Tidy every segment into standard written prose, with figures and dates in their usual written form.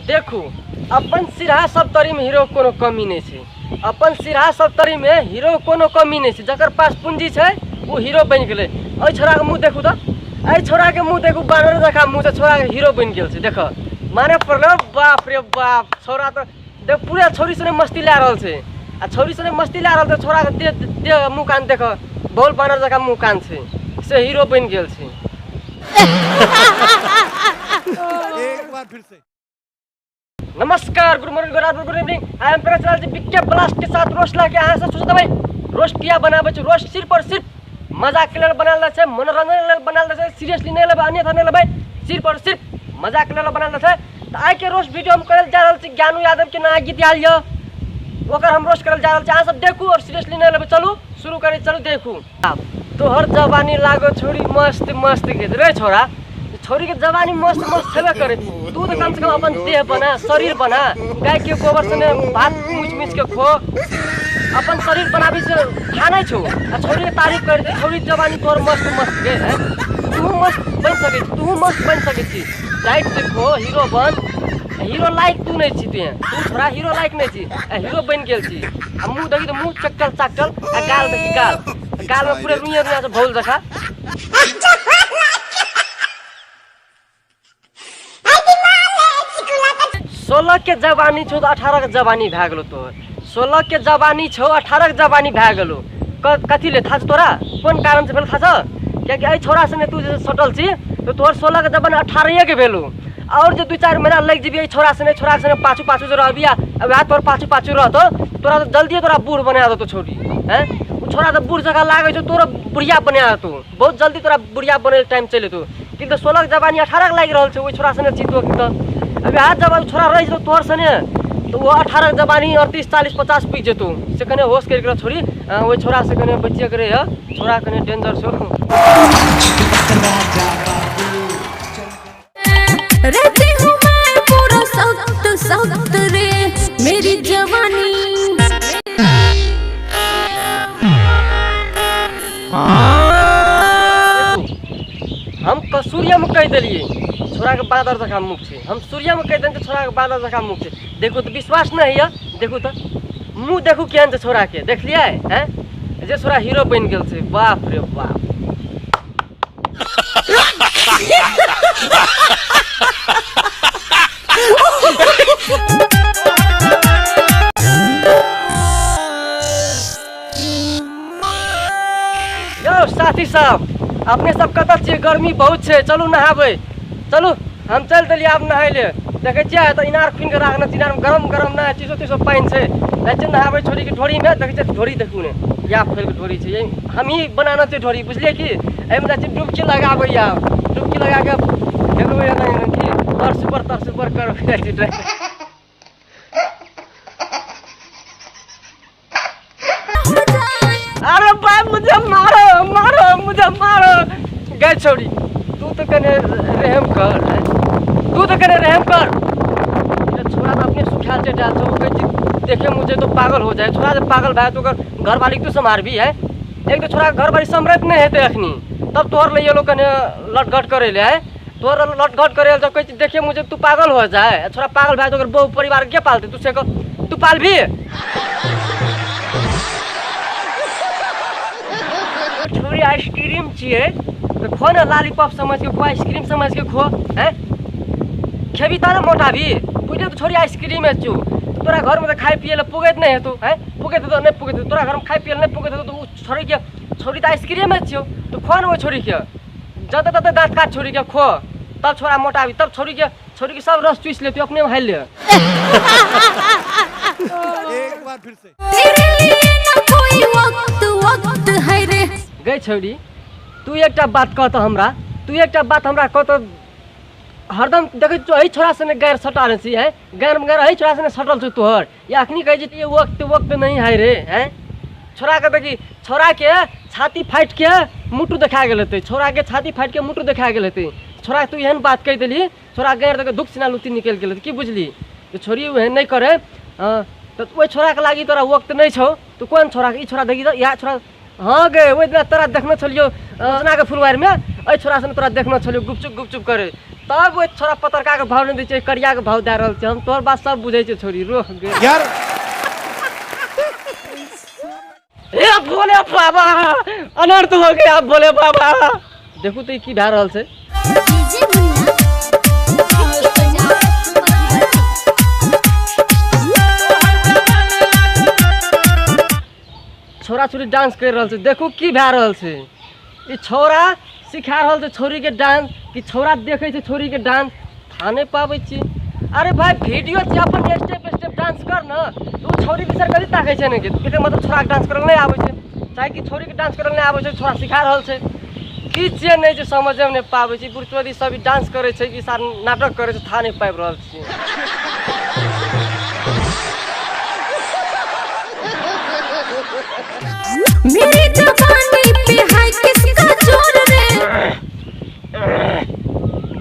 देखू अपन सिरहा सप्तरीमे हीरो कोनो कमी नहि छै। अपन सिरहा सप्तरीमे हीरो कोनो कमी नहि छै। जकर पास पूंजी छै ओ हीरो बनि गेलै। एहि छोड़ाके मुँह देखू तऽ, एहि छोड़ाके मुँह देखू, बानर जकाँ मुँह छै, छोड़ा हीरो बनि गेल छै। देख माने पड़ल, बाप रे बाप, छोड़ा तऽ देख पूरा छौरी सने मस्ती लए रहल छै। आ छौरी सने मस्ती लए रहल छै, छोड़ाके देह देह मुँह कान देख, बहुत बानर जकाँ मुँह कान छै, से हीरो बनि गेल छै। एक बार फिर से। नमस्कार, good morning, good afternoon, good evening. I am Prakash Lal ji, BK blast के साथ रोस्ट लाके अहाँ सब सोचते भाई रोस्ट किया बनाबै छै। रोस्ट सिर्फ और सिर्फ मजाक के लेल बनायल जाइ छै, मनोरंजन के लेल बनायल जाइ छै। सीरियसली नहि लेबै, अन्यथा नहि लेबै, सिर्फ और सिर्फ मजाक के लेल बनायल जाइ छै। तऽ आइ के रोस्ट वीडियो हम करल जा रहल छी ज्ञानू यादव के नया गीत आयल यऽ, ओकर हम रोस्ट करल जा रहल छी। अहाँ सब देखू और सीरियसली नहि लेबै। चलू शुरू करै, चलू देखू। तोहर जवानी लागो छोरी मस्त मस्त के रे छोरा, छोरी के जवानी मस्त मस्त छेबे करे। तू तो कम से कम अपन देह बना, शरीर बना, गाय के गोबर से भात मुच मुच के खो, अपन शरीर बनाबी से खानै छौ। आ छोरी के तारीफ कर, छोरी जवानी तोहर मस्त मस्त के है, तू मस्त बन सकै छी, तू मस्त बन सकै छी। डाइट से खो, हीरो बन। हीरो लायक तू नहीं छी, तू छोरा हीरो लायक नहीं छी, आ हीरो बन गेल छी। आ मुँह देखी तऽ मुँह चकचल चाकचल, आ गाल देखी गाल, गाल में पूरे रुइया रुइया से भौल जखा। 16 के जवानी छौ तऽ 18 के जवानी भए गेलौ तोहर। 16 के जवानी छौ, 18 के जवानी भए गेलौ। कथी ले थाह छौ तोरा? कोन कारण से भेल थाह छौ? कियाकि एहि छोरा सने तू जे सटल छी तऽ तोहर 16 के जवानी 18 के भेलौ। और जे 2-4 महीना लागि जेबी एहि छोरा सने, छोरा सने पाछू पाछू जे रहबी आ वएह तोहर पाछू पाछू रहतौ, तोरा तऽ जल्दिए तोरा बूढ़ बना देतौ छोरी। हैं ओ छोरा तऽ बूढ़ जकाँ लागै छौ, तोरो बुढ़िया बना देतौ। बहुत जल्दी तोरा बुढ़िया बनै टाइम चलि एतौ। किन्तु 16 के जवानी 18 के लागि रहल छै, ओहि छोरा सने छी तू। तऽ वएह जब छोरा रहि जेतौ तोहर सने तऽ ओ 18 के जवानी 38 40 50 पुगि जेतौ। से कने होश करि कऽ छोरी, ओहि छोरा से कने बचिए के रहिह, छोरा कने डेंजर छौ। रहती हूँ मैं पूरा सख्त सख्त रे मेरी जवानी। हम कसूरिया में कहि देलियै छोरा के बादर जकाँ मुख छै। हम सूर्या में कहि देलियै छोरा के बादर जकाँ मुख छै। देखू तऽ विश्वास नहि होइए, देखू तऽ मुँह देखू केहन छै छोरा के, देखलियै हैं जे छोरा हीरो बनि गेल छै। बाप रे बाप। यौ साथी सब, अपने सब कतऽ छियै? गर्मी बहुत छै, चलू नहाबै। चलू हम चलि देलियै आब नहाय ले। देखै छियै तऽ इनार खुनि कऽ राखने छै, इनारमे गरम गरम नहाय, तीसो तीसो पानि छै। जाइ छियै नहाबै छोरी के ढोरीमे। देखै छियै ढोरी, देखू ने इएह फैल के ढोरी छै, हमही बनाने छियै ढोरी, बुझलियै की? एहिमे जाइ छियै डुबकी लगाबै, आब डुबकी लगा कऽ हेलबै एना एना की तर सुपर तर सुपर करबै जाइ छियै। अरे भाई मुझे मारो मारो मुझे मारो। गए छोड़ी, तू तो कने रहम कर, तू तो कने रहम कर। ये छोरा तो अपने सुखाल चटाल छौ, कहै छै देखे मुझे तो पागल हो जाए। छोरा जब पागल भए तो ओकर घरवाली तू सम्हारबी है। एक तो छोरा घरवाली सम्हरैत नहि हेतै अखनी, तब तोहर लैए लोग कने लटघट करे ले है, तोहर लटघट करे ले। जब कहै छै देखे मुझे तू पागल हो जाए, छोरा पागल भए तो ओकर बहु परिवार के पालतै? तू से कह, तू पालबी? छोरी आइसक्रीम छियै तऽ खो ने, लॉलीपॉप समझ के खो, आइसक्रीम समझ के खो। हैं खेबी तब ने मोटाबी, बुझलियै? तऽ छोरी आइसक्रीम छौ, तोरा घरमे तऽ खाय पियै लए पुगैत नहि हेतौ। हैं पुगैत हेतौ? नहि पुगैत हेतौ। तोरा घरमे खाय पियै लए नहि पुगैत हेतौ तऽ ओ छोरी के, छोरी तऽ आइसक्रीमे छियौ, तऽ खो ने ओहि छोरी के, जतऽ ततऽ दाँत काट छोरी के खो, तब छोरा मोटाबी। तब छोरी के, छोरी के सब रस चूसि लेतौ, अपने हालि ले। एक बार फिर से। तेरे लिए ना कोई वक्त वक्त है रे। गै छौरी, तू एकटा बात कह तऽ हमरा, तू एकटा बात हमरा कह तऽ। हरदम देखै छियौ एहि छोरा सने गैर सटाल छी, हैं गैर गैर एहि छोरा सने सटल छौ तोहर। ये अखनी कहै छी ये वक्त वक्त नहीं है रे। हैं छोरा के देखी, छोरा के छाती फाटि के मुटु देखा गेल हेतै, छोरा के छाती फाटि के मुटु देखा गेल हेतै। छोरा तू एहन बात कहि देली, छोरा गैर देखे दुख सिना लुत्ती निकलि गेल हेतै। की बुझली? तऽ छोरी ओहन नहि करे। तऽ ओहि छोराके लागि तोरा वक्त नहि छौ। तू कोन छोरा? ई छोरा देखी तऽ इएह छोरा। हाँ गे, ओहि दिना तोरा देखने छलियौ के फुलवारीमे, एहि छोरा सने तोरा देखने छलियौ गुपचुप गुपचुप करे। तब ओहि छोरा पतरका के भाव नहि दै छै, करिया के भाव दए रहल छै। हम तोहर बात सब बुझै छियै छोरी, रोह गे। यार हे भोले बाबा, अनर्थ हो गया भोले बाबा। देखू तऽ ई की भए रहल छै। छोरा छोरी डांस करि रहल छै, देखू की भए रहल छै। ई छौड़ा सिखा रहल छै छौड़ीके डांस कि छौड़ा देखै छै छौड़ीके डांस, था नहि पाबै छी। अरे भाइ, वीडियो छै, अपन स्टेप स्टेप डांस कर न। ओ छौड़ी बिचार कथी ताकै छै ने, एकर मतलब छौड़ाके डांस करल नहि आबै छै, चाहे कि छौड़ीके डांस करल नहि आबै छै, छौड़ा सिखा रहल छै। की छियै नहि छै समझेमे नहि पाबै छी। बुढ़चोदी सब ई डांस करै छै कि सार नाटक करै छै, था नहि पाबि रहल छी। मेरी जवानी पे है किसका जोर रे?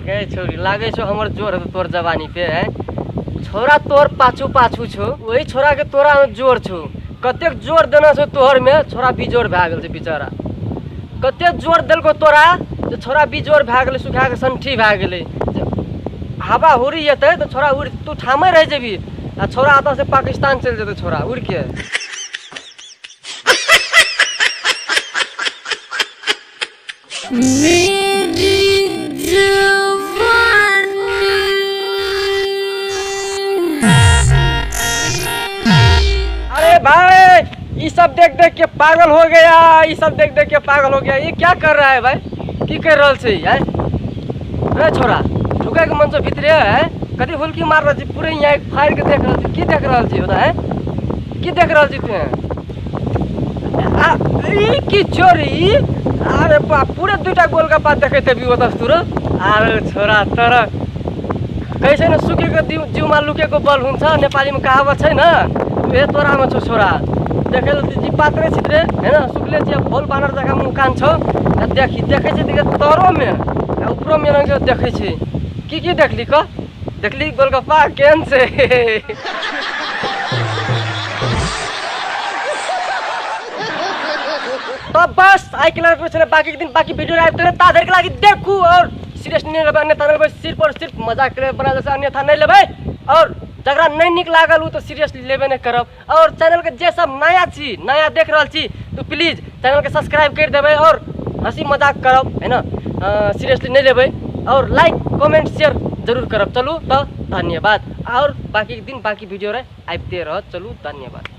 गै छौरी, लागै छौ हमर जोर हेतौ तोर जवानी पे? है छौड़ा तोर पाछू पाछू छौ, ओही छौड़ा के तोरा में जोर छौ। कतेक जोर देना छौ तोहर में, छौड़ा बिजोर भए गेल छै बेचारा। कतेक जोर देलको तोरा जे छौड़ा बिजोर भए गेलै, सुखा के संठी भए गेलै। हवा हुरी एतै तऽ छौड़ा उड़ि, तू ठामे रहि जेबही आ छौड़ा एतऽ से पाकिस्तान चलि जेतै छौड़ा उड़ि के। मेरी जवानी। अरे भाई, ये सब देख देख के पागल हो गया, ये सब देख देख के पागल हो गया। ये क्या कर रहा है भाई? की कर रहल छै यार? रे छोरा, ढुकै के मन छौ भितरे? है कथी हुलकी मार रहल छी? पूरे यहाँ फाड़ के देख रहल छी। की देख रहल छी ओतऽ? है की देख रहल छी तू? आ ई की चोरी? अरे बाप, पूरे दुईटा गोलगप्पा देखैत हेबी ओतऽ तू। अरे छोरा, तर कहै छै ने, सुकेको जिउमा लुकेको बल हुन्छ, नेपालीमा कहावत छै न, उहे तोरामा छौ छोरा। देखै ल जी पात्रै छित्रे होइन, सुकले छियै, भोल बानर जकाँ मुँह कान छौ। आ देखी देखै छै देखै तरोमे आ उपरोमे एना के देखै छै। की की देखली क? देखली गोलगप्पा केहन छै? त बस आइ के लागि छलै, बाकी के दिन बाकी वीडियो आबि गेलै। ता धरिके लागि देखू और सीरियस नहि लेबै, अन्यथा नहि लेबै। सिर्फ और सिर्फ मजाक के बना जैसे, अन्यथा नहि लेबै। और जकरा नहि नीक लागल ओ तऽ सीरियसली लेबे नहि करब। और चैनल के जे सब नया छी, नया देख रहल छी, तो प्लीज चैनल के सब्सक्राइब कर देबै और हंसी मजाक करब है ना, सीरियसली नहीं लेबै। और लाइक कमेंट शेयर जरूर करब। चलू तऽ धन्यवाद, और बाकी दिन बाकी वीडियो रहे आबिते रहत। चलू धन्यवाद।